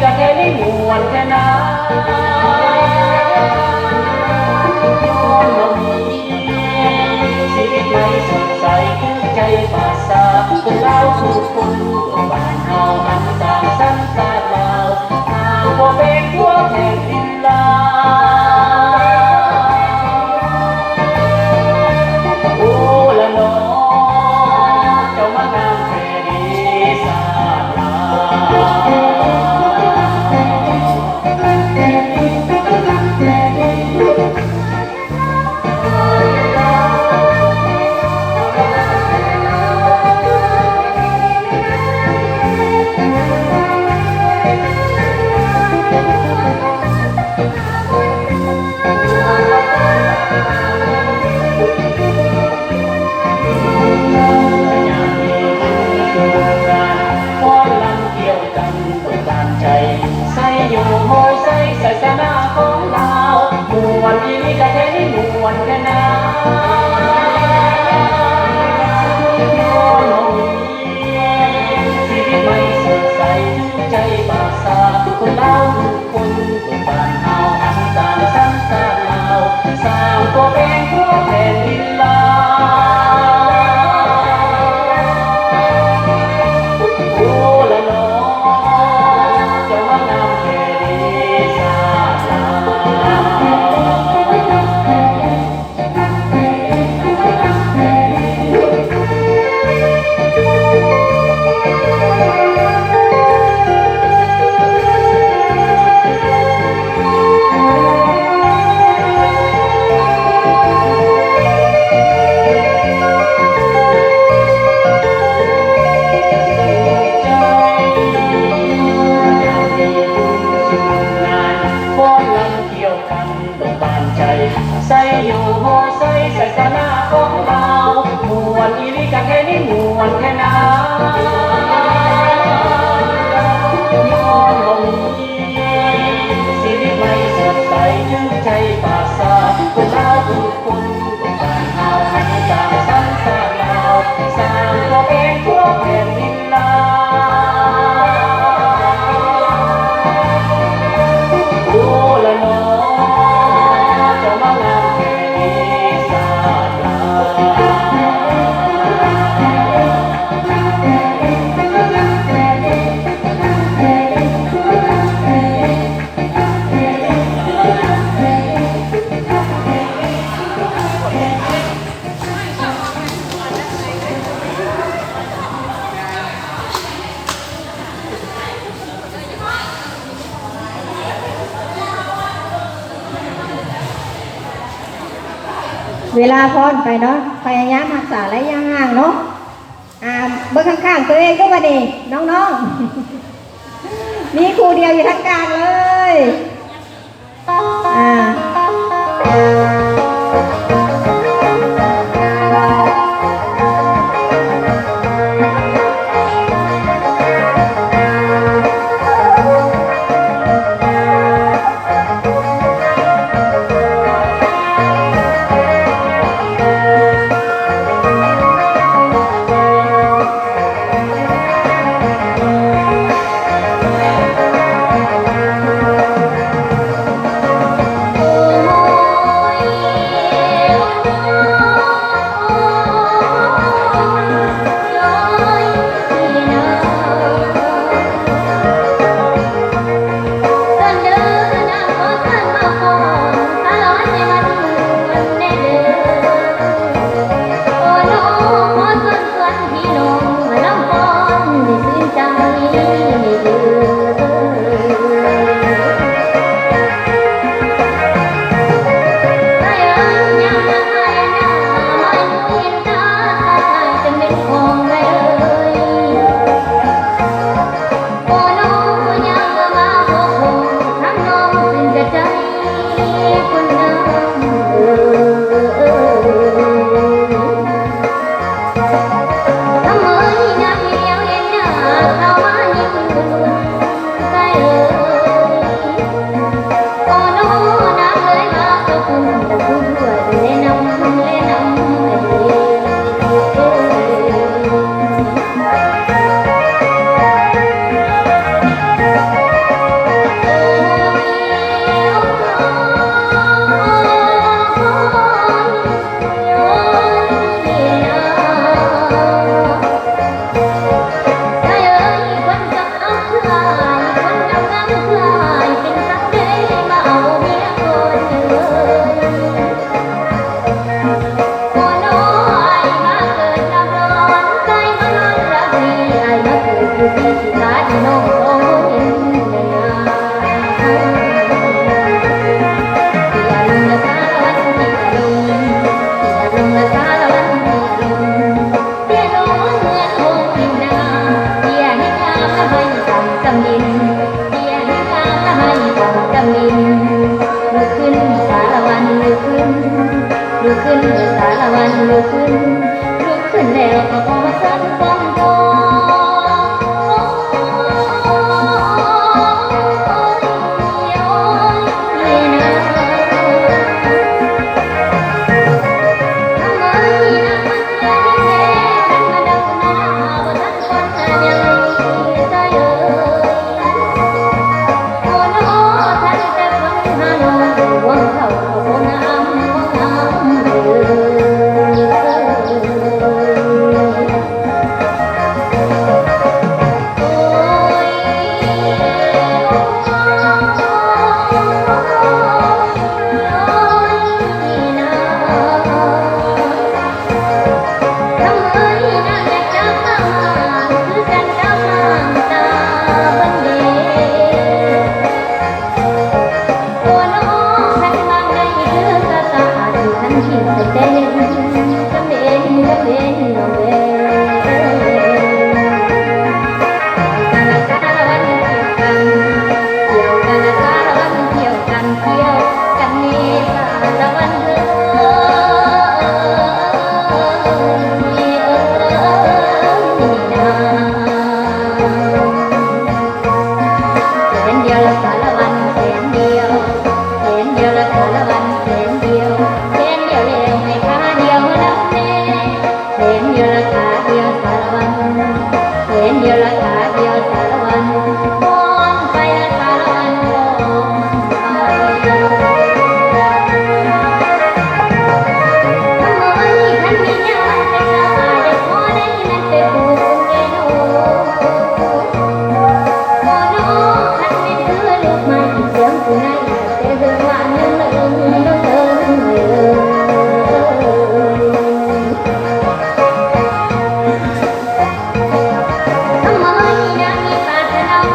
ກະແທ້ນີ້ມ່ວນແທ້ນາ ຍ້ອນວ່າມີຊີວິດໃໝ່ສົດໃສ ຖືກໃຈປາສາດຄົນລາວທຸກຄົນ ບ້ານເຮົາຫັ້ນຕ່າງສັນຊາດລາວ ຫາກບໍ່ແບ່ງທົ່ວແຜ່ນດິນລາວ. ໂອ້ລະນໍ ເຈົ້າມາງາມແທ້ເດ ສາດລາວ. ໄຊໂຍໂຮໄຊ ໄຊຊະນະຂອງລາວ ມ່ວນອີ່ຫຼີກະແທ້ນີ້ ມ່ວນແທ້ນາ ຍ້ອນເຮົາມີຊີວິດໃໝ່ສົດໃສ ຖືກໃຈປາສາດຄົນລາວທຸກຄົນ ຄົນບ້ານເຮົາຫັ້ນສ້າງສັນຊາດລາວ ສ້າງຕົວແປງຕົວແຜ່ນດິນລາວ. ໂອ້ລະນໍ ເຈົ້າມາງາມແທ້ເດ ສາດລາວ. ໄຊໂຍໂຮໄຊ ໄຊຊະນະຂອງລາວ ມ່ວນອີ່ຫຼີກະແທ້ນີ້ ມ່ວນແທ້ນາ ຍ້ອນເຮົາມີຊີວິດໃໝ່ສົດໃສ ຖືກໃຈປາສາດຄົນລາວທຸກຄົນ ບ້ານເຮົາຫັ້ນສ້າງສັນຊາດລາວ ສ້າງຕົວແປງຕົວແຜ່ນດິນລາວ. ໂອ້ລະນໍ ເຈົ້າມາງາມແທ້ເດ ສາດລາວ. ເວລາຜ່ອນໄປເນາະ ພະຍາຍາມຮັກສາໄລຍະຫ່າງເນາະ. ອ່າ ເບິ່ງຂ້າງໆຕົວເອງດູບັດນີ້ ນ້ອງໆ ມີຄູ່ດຽວຢູ່ທາງກາງເລີຍ. ອ່າ. ເ ທີ່ສາດນ້ອງສອງຄົນເຫັນແລ້ວນາ. ເສຍລົງລະສາລະວັນ ເສຍລົງ ເສຍລົງລະສາລະວັນ ເສຍລົງ ເສຍລົງເໝືອນໂຮງດິນນາ. ເສຍໃຫ້ງາມລະໃຫ້ກຳກຳດິນ ເສຍໃຫ້ງາມລະໃຫ້ກຳກຳດິນ. ລຸກຂຶ້ນສາລະວັນ ລຸກຂຶ້ນ ລຸກຂຶ້ນສາລະວັນ ລຸກຂຶ້ນ ລຸກຂຶ້ນແລ້ວກໍຂໍສັນກອງໂຕ. ແຂນດຽວລະສາລະວັນ ແຂນດຽວ ແຂນດຽວລະສາລະວັນ ແຂນດຽວ ແຂນດຽວແລ້ວໃຫ້ຂາດຽວນຳແດ່. ແຂນດຽວລະຂາດຽວສາລະວັນ ແຂນດຽວລະຂາດຽວສາລະວັນ ຄອງໄປລະສາລະວັນ ຄອງໄປ. ທຳໄມຄັນມີຍາມແຕ່ງງານ ໄດ້ພໍໄດ້ແມ່ນໄປປູກເອໂນ ໂອໂນ ຄັນແມ່ນຄືລູກໄມ້ ສຽງຄືໄນ ແຕ່ເຮີວ່າເງິນເອີງເອີງເອີງ. ທຳໄມນາງມີປາດຖະໜາ